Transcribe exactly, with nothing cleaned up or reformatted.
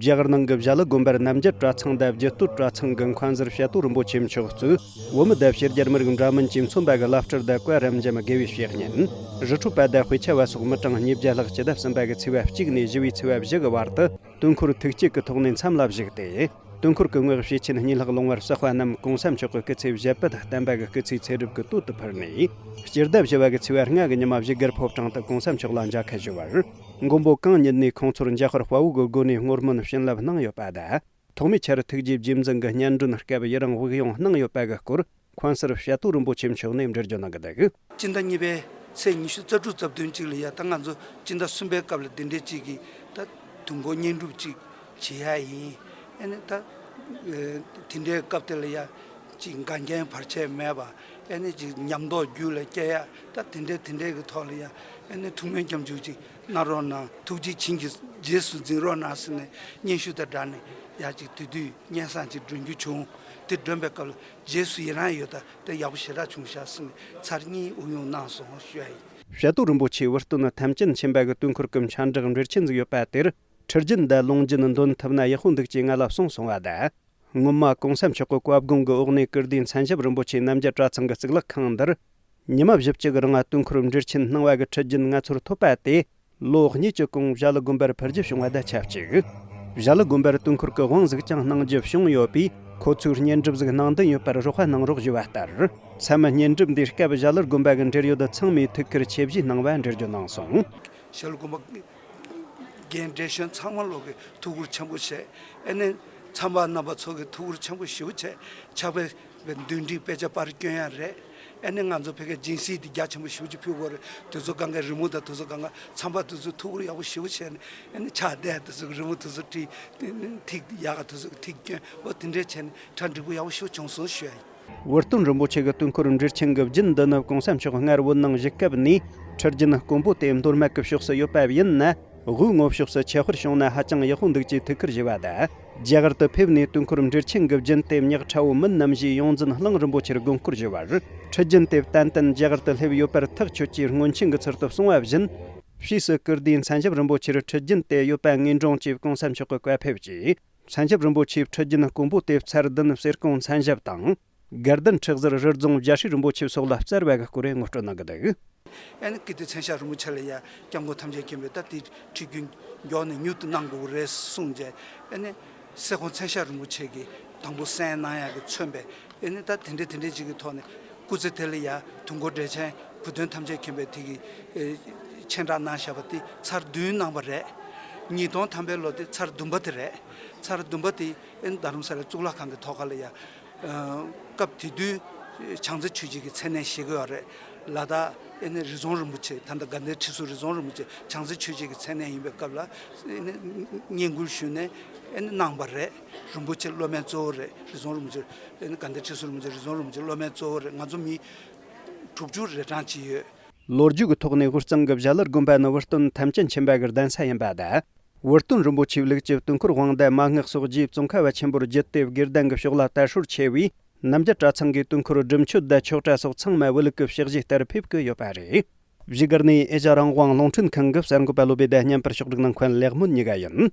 རྒྱ་གར་ནང་གི་བཞའ་ལུ་དགོན་པར་རྣམ་རྒྱལ་གྲྭ་ཚང་དང་རྒྱུད་སྟོད་གྲྭ་ཚང་གི་མཁན་ཟུར་བཤད་སྟོད་རིན་པོ་ཆེ་མཆོག་གཙོས་བོད་མི་དང་ཕྱི་རྒྱལ་མི་རིགས་འདྲ་མིན་གྱིས་མཚོན་པ་གི་བླ་སྤྲུལ་དང་བཀའ་རབ་འབྱམས་དགེ་བའི་བཤེས་གཉེན། རི་ཁྲོད་པ་དང་དཔེ་ཆ་བ་སོགས་མི་གྲངས་ཉིས་བརྒྱ་ལྷག་སྤྱི་ཟླ་གསུམ་པ་གི་ཚེས་པ་གཅིག་ནས་བཞི་བའི་ཚེས་པ་བཞི་གི་བར་དུ་དུས་འཁོར་ཐུགས་བསྐྱེད་ཀྱི་ཐོག་ནས་མཚམས་ལ་བཞུགས་ཏེ། དུས་འཁོར་གྱི་ངག་བཤེས་ཆེན་གཉིས་ལྷག་ལུང་བར་གསག་པ་རྣམས་གོང་ས་མཆོག་གི་སྐུ་ཚེ་བཞད་པ་དང་བསྟན་པ་གི་སྐུ་ཚེའི་ཚེ་སྒྲུབ་ཀྱི་དོད་དུ་ཕུལ་ནས། སྤྱི་ཟླ་བཞི་པ་གི་ཚེས་པ་ལྔ་གི་ཉི་མ་བཞུགས་སྒར་ཕོ་བྲང་དུ་གོང་ས་མཆོག་ལ་མཇལ་ཁ་ཞུ་བར། མགོན་པོ་གང་ཉིད་ནས་ཁོང་ཚོར་མཇལ་དཔར་དཔའ་བོ་གི་སྒོ་ནས་བསྔོ་སྨོན་བྱིན་རླབས་གནང་ཡོད་པ་དང་། ཐོག་མའི་ཆར་ཐུགས་རྗེ་བརྒྱུད་འཛིན་གྱི་སྙན་སྒྲོན་སྐབས་ཡི་རང་དབུགས་དབྱུང་གནང་ཡོད་པ་གི་སྐོར་མཁན་ཟུར་བཤད་སྟོད་རིན་པོ་ཆེ་མཆོག་ནས་འགྲེལ་བརྗོད་གནང་གི་འདུག་སྤྱི་ཟླ་གཉིས་པའི་ཚེས་ཉི་ཤུ་རྩ་དྲུག་རྩ་བདུན་ཅིག་ལ་ཡ་ད་ང་ཚོ་སྤྱི་ཟླ་གསུམ་པའི་སྐབས་ལ་འདི་འདྲའི་ཅིག་གི་ད་དུས་འཁོར་བསྙེན་སྒྲུབ་ཅིག་བྱེད་ཡ་ཡིན། ཨ་ནི་ད་དེ་འདྲའི་སྐབས་དེ་ལ་ཡ་ཅིག་འགལ་རྐྱེན་བར་ཆད་མེད་པ། ཨ་ནི་ཅིག་ཉམས་རྟོགས་རྒྱུད་ལ་སྐྱེ་ཡ། ད་དེ་འདྲའི་དེ་འདྲའི་གི་ཐོག་ལ་ཡ་ཨ་ནི་ཐུགས་སྨོན་སྐྱབས་འཇུག་ཅིག་གནང་རོགས་གནང་། ཐུགས་རྗེ་བྱིན་གྱིས་རྗེས་སུ་འཛིན་རོགས་གནང་ཟེར་ནས་སྙན་ཞུ་དང་སྦྲགས་ནས་ཡ་ཅིག་དེ་དུས་སྙན་སེང་ཅིག་སྒྲོན་རྒྱུ་བྱུང་། དེ་སྒྲོན་པའི་སྐབས་ལ་རྗེས་སུ་ཡི་རང་ཡོད། ད་དེ་ཡག་པོ་ཞེ་དྲག་བྱུང་ཤག་ཟེར་ནས་ཚར་གཉིས་དབུགས་དབྱུང་གནང་སོང་ཞུ་ཡ་ཡིན། བཤད་སྟོད་རིན་པོ་ཆེའི་བུ་སྟོན་ཐམས་ཅད་མཁྱེན་པ་གི་དུས་འཁོར་གྱི་མཆན་བྲག་འགྲེལ་ཆེན་ཟིག་ཡོད་པ་དེར། ཁྲི་རྒྱུན་དང་ལུང་རྒྱུན་འདོན་ཐུབ་ན་ཡག་པོ་འདུག་ཅེས་ང་ལ་གསུངས་སོང་བ་དང་། སྔོན་མ་གོང་ས་མཆོག་གི་བཀའ་དགོངས་ཀྱི་འོག་ནས་ཀིར་ཏི་མཚན་ཞབས་རིན་པོ་ཆེ་རྣམ་རྒྱལ་གྲྭ་ཚང་གི་གཙུག་ལག་ཁང་འདིར། ཉི་མ་བཞི་བཅུ་གི་རིང་ལ་དུས་འཁོར་འགྲེལ་ཆེན་གནང་བ་གི་ཁྲི་རྒྱུན་ང་ཚོར་ཐོབ་པ་དེ། ལོ་གཉིས་ཀྱི་གོང་བཞའ་ལུ་དགོན་པར་ཕུལ་རྒྱུ་བྱུང་བ་དང་ཆབས་ཅིག་བཞའ་ལུ་དགོན་པར་དུས་འཁོར་གྱི་དབང་ཟིག་ཀྱང་གནང་རྒྱུ་བྱུང་ཡོད་པས། ཁོ་ཚོས་བསྙེན་སྒྲུབ་ཟིག་གནང་འདུན་ཡོད་པར་རོགས་པ་གནང་རོགས་ཞུས་པ་ལྟར། མཚམས་བསྙེན་སྒྲུབ་འདིའི་སྐབས་བཞའ་ལུ་དགོན་པ་གི་འབྲེལ་ཡོད་ཚང་མས་ཐུགས་ཁུར་ཆེ་བཞེས་གནང་བ་འགྲེལ་བརྗོད་གནང་སོང་། བཞའ་ལུ་དགོན་པ་རྒན་བགྲེས་གཞོན་ཚང་མ་ལོག་གི་ཐུགས་ཁུར་ཆེན་པོ་བྱས། ཨ་ནི་མཚམས་པ་རྣམ་པ་ཚོ་གི་ཐུགས་ཁུར་ཆེན་པོ་ཞེ་པོ་བྱས། ཕྱག་དཔེ་འདོན་སྒྲིག་དཔེ་ཆ་པར་སྐྱོན་ཡ་རེད། ཨ་ནི་ང་ཚོ་ཕ་གིའི་སྦྱིན་སྲེག་འདི་རྒྱ་ཆེན་པོ་ཞེ་པོ་ཅིག་ཕུལ་དགོས་རེད། དེ་ཚོ་གང་གའི་རི་མོ་དང་དེ་ཚོ་གང་ག་མཚམས་པ་དེ་ཚོ་ཐུགས་ཁུར་ཡག་པོ་ཞེ་པོ་བྱས་ནས། ཨ་ནི་ཕྱག་དེ་དེ་ཚོ་གི་རི་མོ་དེ་ཚོ་བྲིས། ཐིག་ཡག་ག་དེ་ཚོ་གི་ཐིག་སྐྱོན། འོ་དེ་འདྲས་བྱས་ནས་གྲ་འགྲིག་པོ་ཡག་པོ་ཞེ་པོ་བྱུང་སོང་ཞུ་ཡ་ཡིན། བུ་སྟོན་རིན་པོ་ཆེ་གི་དུས་འཁོར་འགྲེལ་ཆེན་གྱི་རྒྱུན་འདི་ནི་གོང་ས་མཆོག་སྔར་བོད་ནང་བཞུགས་སྐབས་ནས་ཁྲི་རྒྱུན་དཀོན་པོ་དེ་མདོ་སྨད་ཀྱི་ཕྱོགས་སུ་ཡོད་པ་ཡིན་ན། དབུས་ངོ་ཕྱོགས་སུ་ཁྱད་པར་བྱུང་ན་ཧ་ཅང་ཡག་པོ་འདུག་ཅེས་ཐུགས་ཁུར་བཞེས་པ་དང་། རྒྱ་གར་དུ་ཕེབས་ནས་དུས་འཁོར་འགྲེལ་ཆེན་གྱི་རྒྱུན་དེ་ཉག་ཕྲ་བོ་མིན་ནམ་ཞེས་ཡོངས་འཛིན་གླིང་རིན་པོ་ཆེར་དགོངས་སྐོར་ཞུས་པར། ཁྲི་རྒྱུན་དེ་ཏན་ཏན་རྒྱ་གར་དུ་སླེབས་ཡོད་པར་ཐག་ཆོད་ཅེས་སྔོན་ཆད་ཀྱི་ཚུལ་དུ་གསུངས་པ་བཞིན། ཕྱིས་སུ་ཀིརྟིའི་མཚན་ཞབས་རིན་པོ་ཆེར་ཁྲི་རྒྱུན་དེ་ཡོད་པ་ངེས་འབྱུང་ཅེས་གོང་ས་མཆོག་གི་བཀའ་ཕེབས་ཀྱིས། མཚན་ཞབས་རིན་པོ་ཆེའི་ཁྲི་རྒྱུན་དཀོན་པོ་དེ་ཚར་བདུན་གསེར་ཀོང་མཚན་ཞབས་དང་། དགའ་ལྡན་ཁྲི་ཟུར་རི་རྫོང་རྒྱ་ཧྲི་རིན་པོ་ཆེ་སོགས་ལ་སྩལ་བ་གི་སྐོར་ངོ་སྤྲོད་གནང་གི་འདུག་ཨ་ནི་ཀིརྟི་མཚན་ཞབས་རིན་པོ་ཆེ་ལ་ཡ་སྐྱབས་མགོན་ཐམས་ཅད་མཁྱེན་པས་ད་དེ་ཁྲི་རྒྱུན་མགྱོགས་ནས་མྱུར་དུ་གནང་དགོས་ཀྱི་རེད་གསུངས་རྗེས། ཨ་ནི་གསེར་ཀོང་མཚན་ཞབས་རིན་པོ་ཆེ་གིས་དང་པོ་གསན་གནང་ཡག་གི་མཚོན་པས། ཨ་ནི་ད་དེ་འདྲས་དེ་འདྲས་ཅིག་གི་ཐོག་ནས་སྐུ་ཚེ་དེ་ལ་ཡ་དུས་འཁོར་འགྲེལ་ཆེན་བུ་སྟོན་ཐམས་ཅད་མཁྱེན་པས་དེ་གི་ཨེ་མཆན་བསྒྲགས་གནང་བཞག་པ་དེ་ཚར་བདུན་གནང་བ་རེད། ཉིས་སྟོང་ཐམ་པའི་ལོ་དེ་ཚར་བདུན་པ་དེ་རེད། ཚར་བདུན་པ་དེ་ཨེ་རྡ་རམ་ས་ལའི་གཙུག་ལག་ཁང་གི་ཐོག་ཁ་ལ་ཡ། ཨ་སྐབས་དེ་དུས་བྱང་རྩེ་ཆོས་རྗེ་གི་མཚན་གནས་བཞེས་ཀྱི་ཡོད་རེད། ལ་དྭགས་ཨེ་ནི་རི་རྫོང་རིན་པོ་ཆེ། ད་ལྟ་དགའ་ལྡན་ཁྲི་ཟུར་རི་རྫོང་རིན་པོ་ཆེ་བྱང་རྩེ་ཆོས་རྗེ་གི་མཚན་གནས་ཡིན་པའི་སྐབས་ལ་ཨེ་ནི་བསྙེན་བཀུར་ཞུས་ནས་ཨེ་ནི་གནང་བ་རེད། རིན་པོ་ཆེ་སློབ་མའི་གཙོ་བོ་རེད། རི་རྫོང་རིན་པོ་ཆེ་ཨེ་ནི་དགའ་ལྡན་ཁྲི་ཟུར་རིན་པོ་ཆེ་རི་རྫོང་རིན་པོ་ཆེ་སློབ་མའི་གཙོ་བོ་རེད། ང་ཚོ་མི་དྲུག་ཅུ་རེ་གྲངས་ཅིག་ཡོད། ལོ་རྒྱུས་ཀྱི་ཐོག་ནས་དབུས་གཙང་གི་བཞའ་ལུ་དགོན་པ་ནི་བུ་སྟོན་ཐམས་ཅད་མཁྱེན་པ་གི་གདན་ས་ཡིན་པ་དང་། བུ་སྟོན་རིན་པོ་ཆེའི་ལུགས་ཀྱི་དུས་འཁོར་དབང་དང་མན་ངག་སོགས་རྗེ་ཙོང་ཁ་པ་ཆེན་པོར་བརྒྱུད་དེ་དགེ་ལྡན་གྱི་ཕྱོགས་ལ་དར་སྲོལ་ཆེ་བས། རྣམ་རྒྱལ་གྲྭ་ཚང་གིས་དུས་འཁོར་སྒྲུབ་མཆོད་དང་ཆོག་གྲྭ་སོགས་ཚང་མ་བོད་ལུགས་ཀྱི་ཕྱག་བཞེས་ལྟར་ཕེབས་ཀྱི་ཡོད་པ་རེད། བཞུགས་སྒར་ནས་ཨེ་ཤ་རང་དབང་རླུང་འཕྲིན་ཁང་གི་གསར་འགོད་པ་བློ་བྷེ་དང་མཉམ་པར་ཕྱོགས་སྒྲིག་གནང་མཁན་ལེགས་སྨོན་གཉིས་ཀ་ཡིན།